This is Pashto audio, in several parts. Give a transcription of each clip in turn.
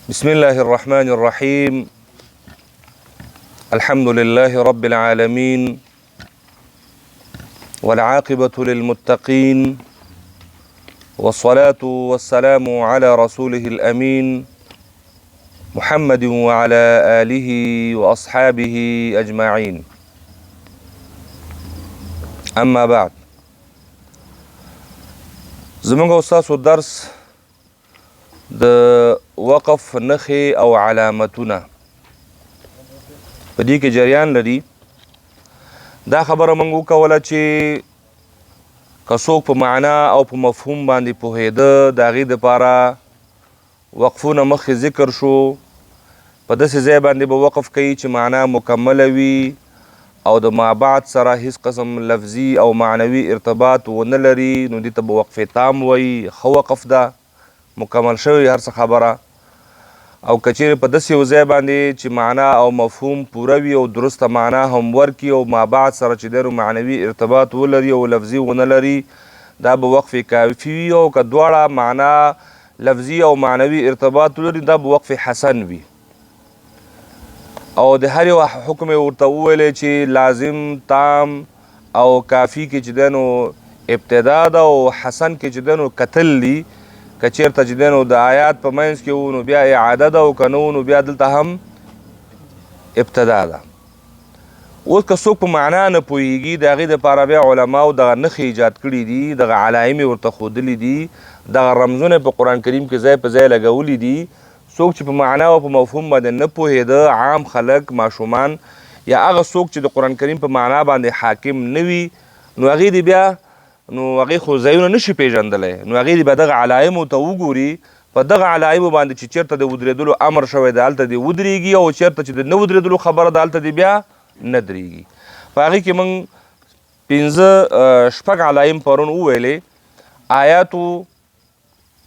بسم الله الرحمن الرحيم الحمد لله رب العالمين والعاقبة للمتقين والصلاة والسلام على رسوله الأمين محمد وعلى آله وأصحابه أجمعين أما بعد زمونږ او ستاسو درس د وقف نښې او علامتونه په دې کې جریان لري. دا خبره مونږ وکوله چې که څوک په معنا او په مفهوم باندې پوهېده د هغې دپاره وقفونه مخکې ذکر شو، په داسې ځای باندې به وقف کوي چې معنا مکمله وي او د مابعد سره هیڅ قسم لفظي او معنوي ارتباط ونه لري، نو دې ته به وقف تام وایي، ښه وقف ده، مکمل شوی هر څه خبره. او که چیرې په داسې یو ځای باندې چې معنا او مفهوم پوره وي او درسته معنا هم ورکړي او مابعد سره چې دی نو معنوي ارتباط ولري او لفظي ونه لري، دا به وقف کافي وي. او که دواړه معنا لفظي او معنوي ارتباط ولري، دا به وقف حسن وي. او د هر یو حکم یې ورته وویلی چې لازم، تام او کافي کې چې دی نو ابتدا ده، او حسن کې چې دی نو کتل دي. که چېرته چې دی نو د آیات په منځ کې وو نو بیا اعاده ده، او که نه وو نو بیا دلته هم ابتدا ده. اوس که څوک په معنا نه پوهېږي، د هغې دپاره بیا علماو دغه نښې ایجاد کړي دي، دغه علایم یې ورته ښودلي دي، دغه رمزونه په قرآن کریم کې ځای په ځای لګولي دي. څوک چې په معنا او په مفهوم باندې نه پوهېده، عام خلک، ماشومان یا هغه څوک چې د قرآن کریم په معنا باندې حاکم نه وي، نو هغې دې بیا نو هغې خو ځایونه نشي پېژندلی، نو هغې دې بیا دغه علایمو ته وګوري. په دغه علایمو باندې چې چېرته د ودرېدلو امر شوی دی هلته دې ودرېږي، او چېرته چې د نه ودرېدلو خبره ده هلته دې بیا نه درېږي. په هغې کې موږ پنځه شپږ علایم پرون وویلې. آیاتو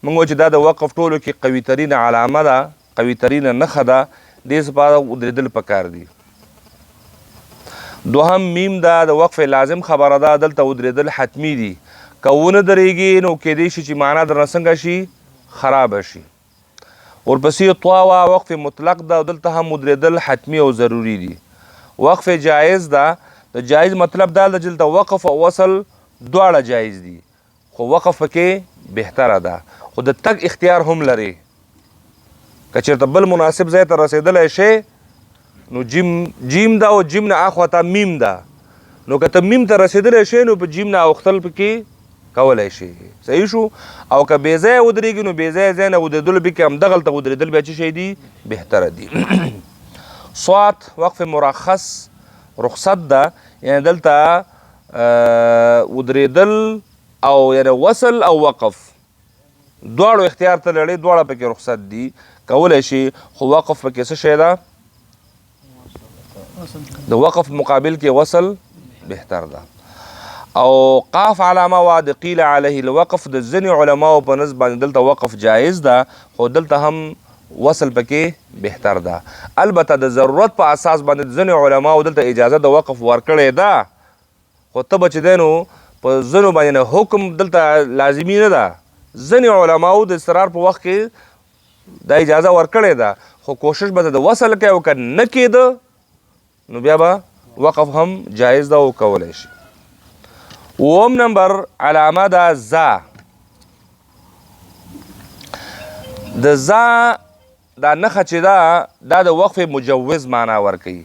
موږ چې دا د وقف ټولو کې قوي ترینه علامه ده، قوي ترینه نښه ده، دې لپاره ودرېدل پکار دي. دوهم میم ده، د وقف لازم خبره ده، دلته ودرېدل حتمي دي. که ونه درېږي نو کېدای شي چې معنا درنه څنګه شي، خرابه شي. ورپسې طا وه، وقف مطلق ده، او دلته هم ودرېدل حتمي او ضروري دي. وقف جایز ده، د جایز مطلب دا ده چې دلته وقف او وصل دواړه جایز دي، خو وقف پکې بهتره ده، خو د تګ اختیار هم لري. که چېرته بل مناسب ځای ته رسېدلی شي نو جیم جیم ده، او جیم نه اخوا ته میم ده، نو که ته میم ته رسېدلی شي نو په جیم نه اوښتل پکې کولی شي. صحیح شو. او که بې ځایه ودرېږي نو بې ځایه ځای نه ودرېدلو پکې همدغلته ودرېدل بیا څه شی دي، بهتره دي. صاد وقف مرخص رخصت ده، یعنې دلته ودرېدل او یعنې وصل او وقف دواړو اختیار ته لري، دواړه پکې رخصت دي، کولی شي، خو وقف پکې څه شی ده، د وقف مقابل کې وصل بهتر ده. او قاف علامه وا د قیل علیه الوقف، د ځینې علماو په نزد باندې دلته وقف جایز ده، خو دلته هم وصل پکې بهتر ده. البته د ضرورت په اساس باندې ځینې علماو دلته اجازه د وقف ورکړې ده، خو ته به چې دی نو په ځینو باندې نه حکم دلته لازمي نه ده. ځینې علماو د اضطرار په وخت کې دا اجازه ورکړې ده، خو کوشش به د وصل کوي، او که نه کېده نو بیا به وقف هم جایز ده او کولی شي. اووم نمبر علامه ده زا. د زا دا نښه چې ده دا د وقف مجوز معنا ورکوي،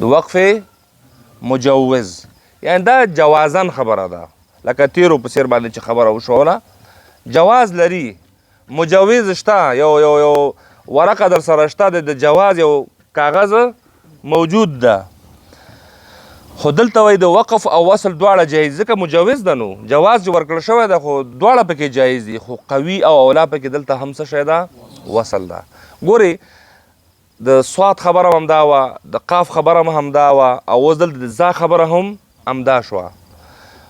د وقف مجوز یعنی دا جوازن خبره ده، لکه تیرو په څیر باندې چې خبره وشوله، جواز لري، مجوز شته، یو یو یو ورقه در سره شته، د جواز یو کاغذ موجود ده، خو دلته وایي د وقف او وصل دواړه جایز، ځکه مجوز ده، نو جواز چې ورکړل شوی ده خو دواړه پکې جایز دي، خو قوي او اولا پکې دلته هم څه شی ده، وصل ده. ګورئ د صاد خبره هم همدا وه، د قاف خبره هم همدا وه، او اوس دلته د زا خبره هم همدا شوه.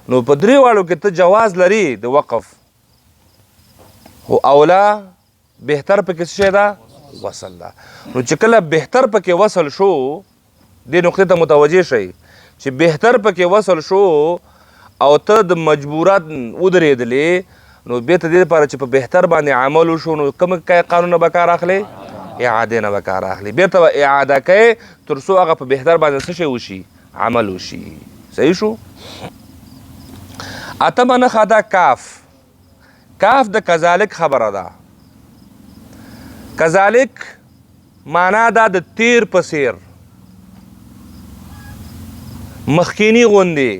نو په درې واړو کې ته جواز لري د وقف، خو اولا بهتر پکې څه شی ده، وصل ده. نو چې کله بهتر پکې وصل شو، دې نقطې ته متوجه شئ چې بهتر پکې وصل شو او ته د مجبورات ودرېدلې، نو بیرته دې لپاره چې په بهتر باندې عمل وشو، نو کوم قانون به کار اخلي؟ اعاده نه به کار اخلي. بیرته به اعاده کوي تر څو هغه په بهتر باندې څه شی وشي؟ عمل وشي. صحیح شو. اتمه نښه ده کاف. کاف د کذالک خبره ده. کذالک معنا ده د تیر په څیر، مخکینی غوندې.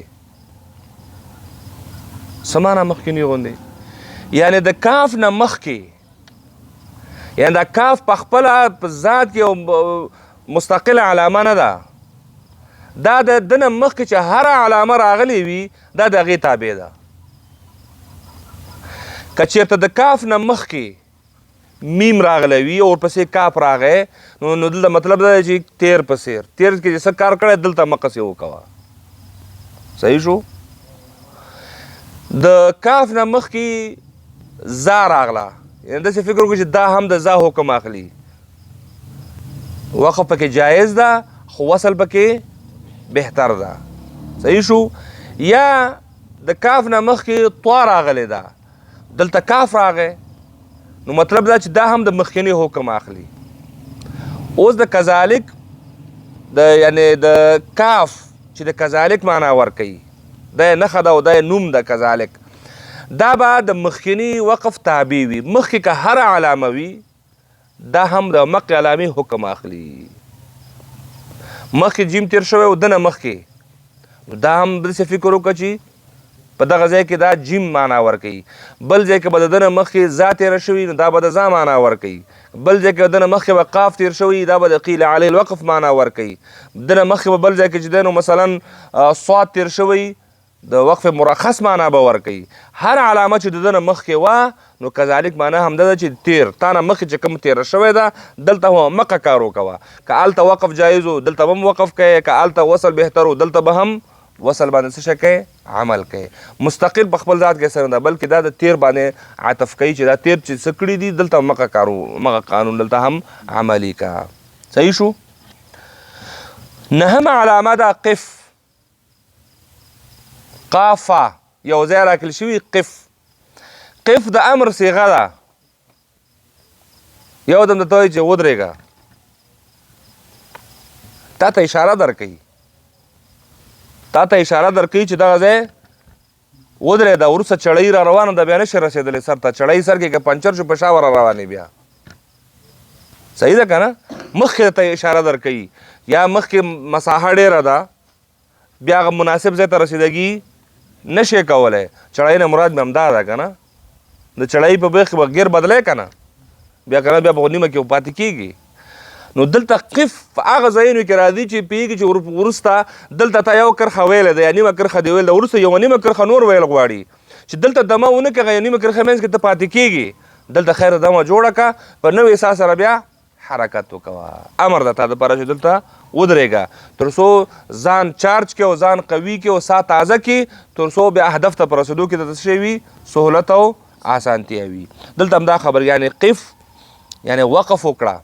څه معنا مخکینی غوندې؟ یعنی د کاف نه مخکې، یعنی دا کاف په خپله په ذات کې یو مستقله علامه نه ده، دا د ده نه مخکې چې هره علامه راغلې وي دا د هغې تابع ده. که چېرته د کاف نه مخکې میم راغلی وي او ورپسې کاف راغی، نو دلته مطلب دا دی چې تیر په څیر، تیر کې چې څه کار کړی دلته مقصې وکوه. صحیح شو. د کاف نه مخکې زا راغله، یعنی داسې فکر وکړو چې دا هم د زا حکم اخلي، وقف پکې جایز ده خو وصل پکې بهتر ده. صحیح شو. یا د کاف نه مخکې طا راغلی ده، دلته کاف راغی، نو مطلب دا چې دا هم د مخکنی حکم اخلي. اوس د کذالک د یعنی د کاف چې د کذالک معنا ورکوي، دا یې نښه ده او دا یې نوم ده کذالک، دا به د مخکنی وقف تابع وي. مخکې که هره علامه وي دا هم د مخکې علامې حکم اخلي. مخکې جیم تیر شوی او دنه مخکې، نو دا هم داسې فکر وکړه چې په دغه ځای کې دا جیم معنا ورکوي، بل ځای کې به د ده نه مخکې زا تېره شوي نو دا به د زا معنا ورکوي، بل ځای کې د ده نه مخکې به قاف تېر شوي دا به د قیل علیه الوقف معنا ورکوي، د ده نه مخکې به بل ځای کې چې دی نو مثلا صاد تېر شوی د وقف مرخص معنا به ورکوي. هر علامه چې د ده نه مخکې وه نو کذالک معنا هم دا ده چې تیر تا نه مخکې چې کوم تېره شوی ده دلته هم مکه کار وکوه. که هلته وقف جایز و دلته به هم وقف کوې، که هلته وصل بهتر و دلته به هم وصل باندې څه شی کوې؟ عمل کوې. مستقل په خپل ذات کې سره ده، بلکې دا د تیر باندې عطف کوي چې دا تیر چې څه کړي دي دلته مکه کارو، مغه قانون دلته هم عملي کا. صحیح شو. نهمه علامه ده قف. قافه یو ځای راکړل شوي قف. قف د امر صیغه ده. یو دم درته وایي چې ودرېږه، تا ته اشاره درکوي، تا ته اشاره درکوي چې دغه ځای ودرېده، وروسته چړۍ را روانه ده بیا نه شي رسېدلی سر ته، چړۍ سر کې که پنچر شو په شا ور روانې بیا. صحیح ده که نه؟ مخکې درته اشاره درکوي، یا مخکې مساحه ډېره ده بیا هغه مناسب ځای ته رسیدګي نشي کولی. چړای نه مراد مې همدا ده که نه، د چړای په بیخ کې به ګیر بدلی که نه، بیا که نه بیا په نیمه کې پاتې کېږي. نو دلته قف په هغه ځایونو کې راځي چې پوهېږي چې وروسته دلته تا یو کرښه ویلې ده یا نیمه کرښه دې ویلې ده، وروسته یوه نیمه کرښه نور ویل غواړي چې دلته دمه ونه کړه، یو نیمه کرښه منځ کې ته پاتې کېږي، دلته خیر دمه جوړه کړه، په نوې ساه سره بیا حرکت وکوه. امر ده تا دپاره چې دلته ودرېږه تر څو ځان چارج کړې او ځان قوي کړې او ساه تازه کړې، تر څو بیا هدف ته په رسېدو کې درته څه شی وي؟ سهولت او اسانتیا وي. دلته همدا خبر یعنی قف یعنی وقف وکړه.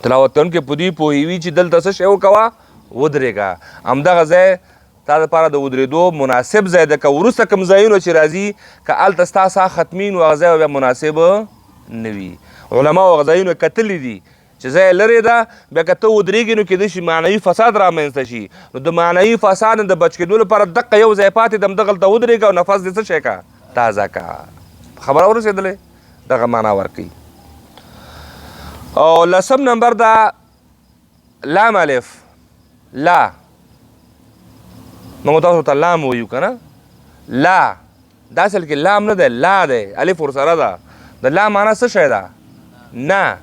تلاوت کوونکی په دې پوهېوي چې دلته څه شی وکوه؟ ودرېږه. همدغه ځای تا دپاره د ودرېدو مناسب ځای ده. که وروسته کوم ځایونه چې راځي که هلته ستا ساه ختمي نو هغه ځای به بیا مناسب نه وي. علماو هغه ځایونه کتلي دي چې ځای لرې ده، بیا که ته ودرېږې نو کېدای شي معنوي فساد رامنځته شي، نو د معنوي فساد نه د بچ کېدو لپاره دقه یو ځای پاتې دی، همدغلته ودرېږه او نفس دې څه شی که تازه که. خبره ورسېدلې؟ دغه معنا ورکوي. او لسم نمبر دا لام الف. لا موږ تاسو ته لام وایو که نه، لا دا اصل کې لام نه دی، لا دی، الف ورسره ده. د لا معنا څه شی ده؟ نه.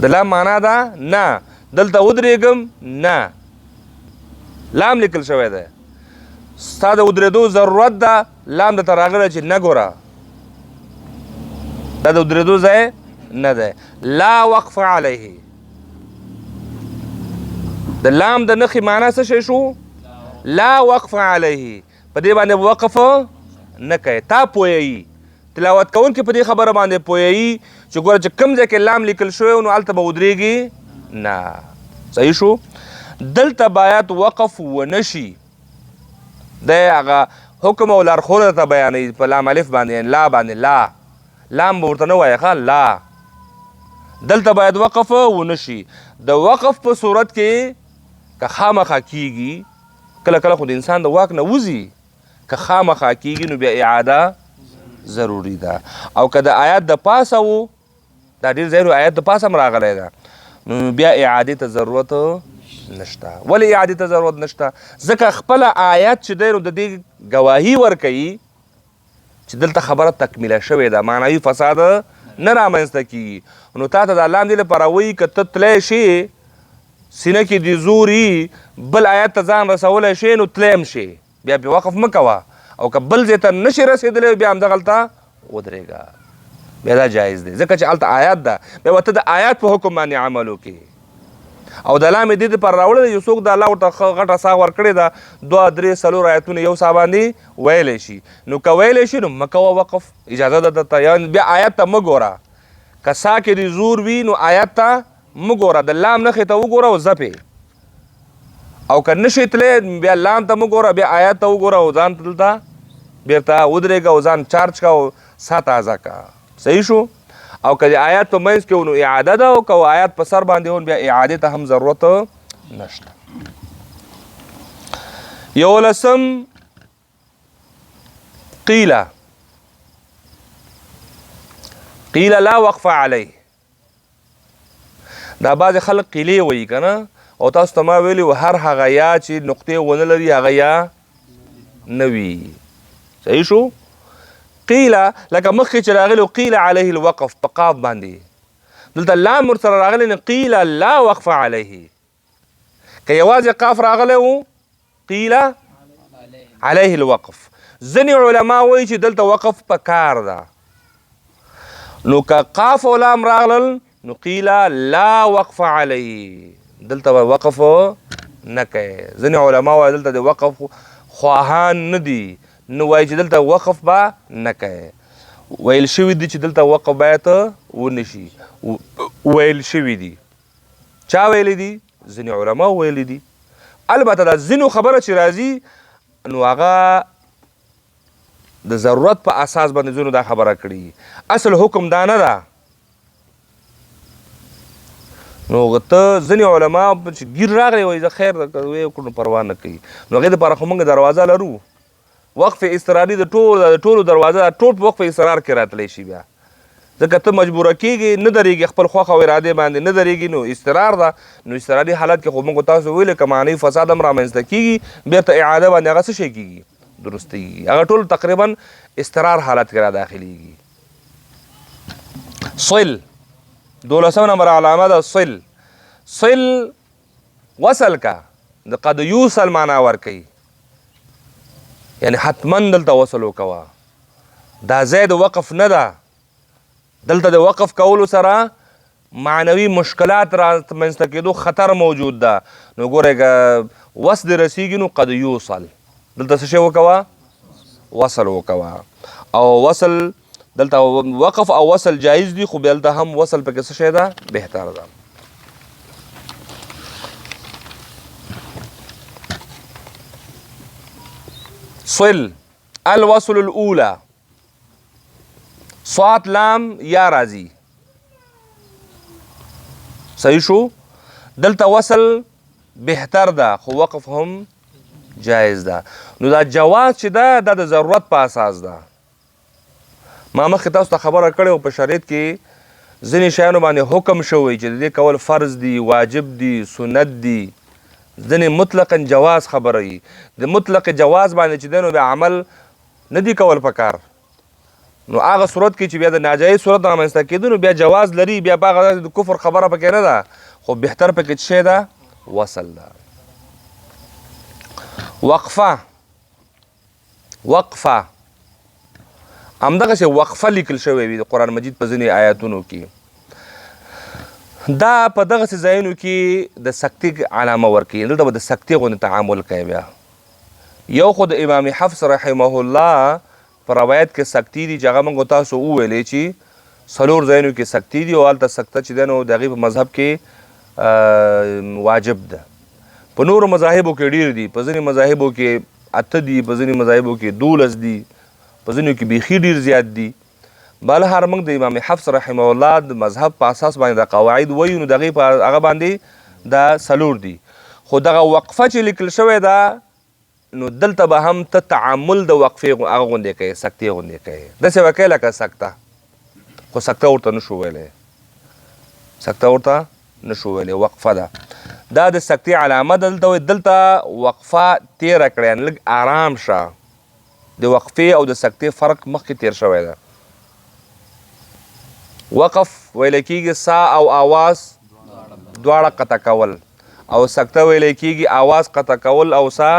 د لام معنا ده نه. دلته ودرېږم نه، لام لیکل شوی دی، ستا د ودرېدو ضرورت ده، لام درته راغلی چې نه ګوره دا د ودرېدو ځای نه دی. لا وقف علیه. د لام د نښې معنا څه شی شو؟ لا وقف علیه. په دې باندې وقف نه کوي، تا پوهوي. تلاوت کوونکی په دې خبره باندې پوهوي چې ګوره چې کوم ځای کې لام لیکل شوی نو هلته به ودرېږي نه. صحیح شو. دلته باید وقف ونه شي. دی هغه حکم او لارښوونه ته بیانوي په لام الف باندې، لا باندې، لا لام به ورته نه وایې ښه، لا دلته باید وقف ونشي. د وقف په صورت کې که خامخا کیږي، کله کله خو د انسان د واک نه وځي، که خامخا کیږي نو بیا اعاده ضروري ده. او که د آیات د پاسه وو، دا ډېر ځایونو آیات د پاسه هم راغلی ده، نو بیا اعادې ته ضرورت نشته. ولې اعادې ته ضرورت نشته؟ ځکه خپله آیات چې دی نو د دې ګواهي ورکوي چې دلته خبره تکمیله شوې ده، معنوي فساد نه رامنځته کیږي. نو تا ته د الله دې لپاره وایي که ته تللی شې، سینه کې دې زوري، بل آیات ته ځان رسولی شې نو تللی هم شې، بیا پرې وقف مه کوه. او که بل ځای ته نشې رسېدلی بیا همدغلته ودرېږه، بیا دا جایز دی، ځکه چې هلته آیات ده، بیا به ته د آیات په حکم باندې عمل وکړې. او د الله مې دې دپاره راوړی دی چې څوک د الله ورته ښه غټه ساه ورکړې ده، 2 3 4 آیتونه یو ساه باندې ویلی شي، نو که ویلی شي نو مه کوه وقف، اجازه ده درته. یعنې بیا آیات ته مه ګوره، که ساه کې دې زور وي نو آیات ته مه ګوره، د لام نښې ته وګوره او ځپې. او که نشې تللی بیا لام ته مه ګوره، بیا آیات ته وګوره او ځان ته دلته بیرته ودرېږه او ځان چارج کا او ساه تازه کا. صحیح شو؟ او که د آیات په منځ کې نو اعاده ده، او که آیات په سر باندې و بیا اعادې ته هم ضرورت نشته. یولسم قیله، قیله لا وقف علیه. دا بعضې خلک قیلې وایي که نه، او تاسو ته ما ویلي و هر هغه یا چې نقطې ونه لري هغه یا نه وي. صحیح شو؟ قیله لکه مخکې چې راغلی و قیله علیه الوقف په قاف باندې، دلته لام ورسره راغلی نو قیله لا وقف علیه. که یوازې قاف راغلی و قیله علیه الوقف. ځینې علما وایي چې دلته وقف په کار ده، نو که قاف او لام راغلل نو قیله لا وقف علیه، دلته به وقف نه کوي. ځینې علما وایي دلته د وقف خواهان نه دي، نو وایي چې دلته وقف به نه کوي. ویل شوي دي چې دلته وقف باید ونه شي، ویل شوي دي. چا ویلي دي؟ ځینې علما ویلي دي. البته دا ځینو خبره چې راځي نو هغه د ضرورت په اساس باندې ځینو دا خبره کړي، اصل حکم دا نه ده. نو ته ځینې علما چې ګیر راغلی وایي زه خیر ده، که ویې کړو نو پروا نه کوي. نو هغې دپاره خو موږ دروازه لرو، وقف اضطراري د ټولو دروازه ده، ټول په وقف اضطرار کې راتلی شي بیا، ځکه ته مجبوره کېږې، نه درېږې خپل خوښ او ارادې باندې نه درېږې، نو اضطرار ده. نو اضطراري حالت کې خو موږ تاسو ویلې که معنوي فساد هم رامنځته کېږي بېرته اعاده باندې هغه څه شی کېږي؟ درستېږي. هغه ټول تقریبا اضطرار حالت کې را داخلېږي. صل دولسم نمبر علامه ده، صل. صل وصل کا، د قد یوصل معنا ورکوي، یعنی حتما دلته وصل وکوه. دا ځای د وقف نه ده، دلته د وقف کولو سره معنوي مشکلات را منځته کېدو خطر موجود ده. نو ګورئ که وس دې رسېږي نو قد یوصل، دلته څه شی وکوه؟ وصل وکوه. او وصل دلته وقف او وصل جایز دي، خو بیا دلته هم وصل پکې څه شی ده؟ بهتر ده. صل الوصل الأولى، صاد لام یا راځي. صحیح شو؟ دلته وصل بهتر ده خو وقف هم جایز ده. نو دا جواز چې ده دا د ضرورت په اساس ده. ما مخکې تاسو ته خبره کړې وه په شریعت کې ځینې شیانو باندې حکم شوی چې د دې کول فرض دي، واجب دي، سنت دي. ځینې مطلقاً جواز خبره وي، د مطلق جواز باندې چې دی نو بیا عمل نه دی کول پکار. نو هغه صورت کې چې بیا د ناجایز صورت رامنځته کېدو نو بیا جواز لري، بیا په هغه د کفر خبره پکې نه ده، خو بهتر پکې څه شی ده؟ وصل ده. وقفه، وقفه همدغسې وقفه لیکل شوی وي د قرآن مجید په ځینې آیاتونو کې. دا په دغسې ځایونو کې د سکتې علامه ورکوي، دلته به د سکتې غوندې تعامل کوي. بیا یو خو د امام حفص رحمه الله په روایت کې سکتې دي چې هغه موږ تاسو وویلې چې څلور ځایونو کې سکتې دي، او هلته سکته چې ده نو د هغې په مذهب کې واجب ده. په نورو مذاهبو کې ډېر دي، په ځینې مذاهبو کې اته دي، په ځینې مذاهبو کې 12 دي، په ځینو کې بیخي ډیر زیات دي. بهرحال موږ د امام حفص رحمه الله د مذهب په اساس باندې دا قواعد وایو، نو دغې په هغه باندې دا څلور دي. خو دغه وقفه چې لیکل شوې ده نو دلته به هم ته تعامل د وقفې هغه غوندې کوې، سکتې غوندې کوې، داسې به کوې لکه سکته، خو سکته ورته نشو ویلی، سکته ورته نشو ویلی، وقفه ده. دا د سکتې علامه ده. دلته وایي دلته وقفه تېره کړه، یعنې لږ آرام شه. د وقفې او د سکتې فرق مخکې تېر شوی ده. وقف ویل کېږي سا او آواز دواړه قطع کول، او سکته ویل کېږي آواز قطع کول او سا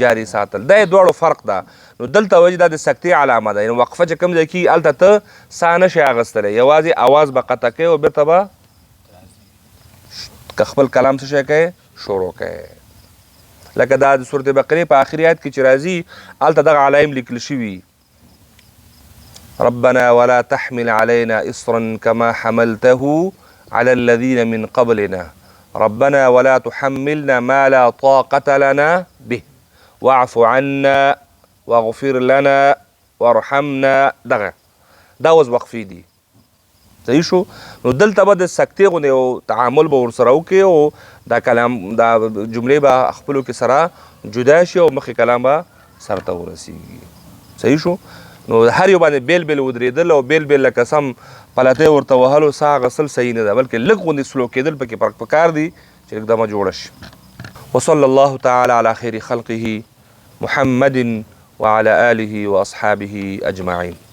جاری ساتل. دا یې دواړو فرق ده. نو دلته وایي دا د سکتې علامه ده، یعنې وقفه چې کوم ځای کېږي هلته ته سا نه شې اخیستلی، یوازې آواز به قطع کوې او بېرته به که خپل کلام څه شی کوې شروع کوې. لکه دا د سورت بقرې په آخري آیت کې چې راځي هلته دغه علایم لیکل شوي، ربنا ولا تحمل علينا إصرا كما حملته على الذين من قبلنا ربنا ولا تحملنا ما لا طاقة لنا به واعف عنا واغفر لنا وارحمنا. دغه دا اوس وقفې دي. صحیح شو. نو دلته به د سکتې غوندې یو تعامل به ورسره وکړي او دا کلام دا جملې به خپلو کې سره جدا شي او مخکې کلام به سرته ورسیږي. صحیح شو. نو هر یو باندې بیل بیل ودرېدل او بیل بیل لکه سم پلتې ورته وهلو ساه اخیستل صحیح نه ده، بلکې لږ غوندې سلو کېدل پکې فرق پکار دي چې لږ دمه جوړه شي. وصلی الله تعالی علی خیر خلقه محمد وعلى آله وأصحابه أجمعين.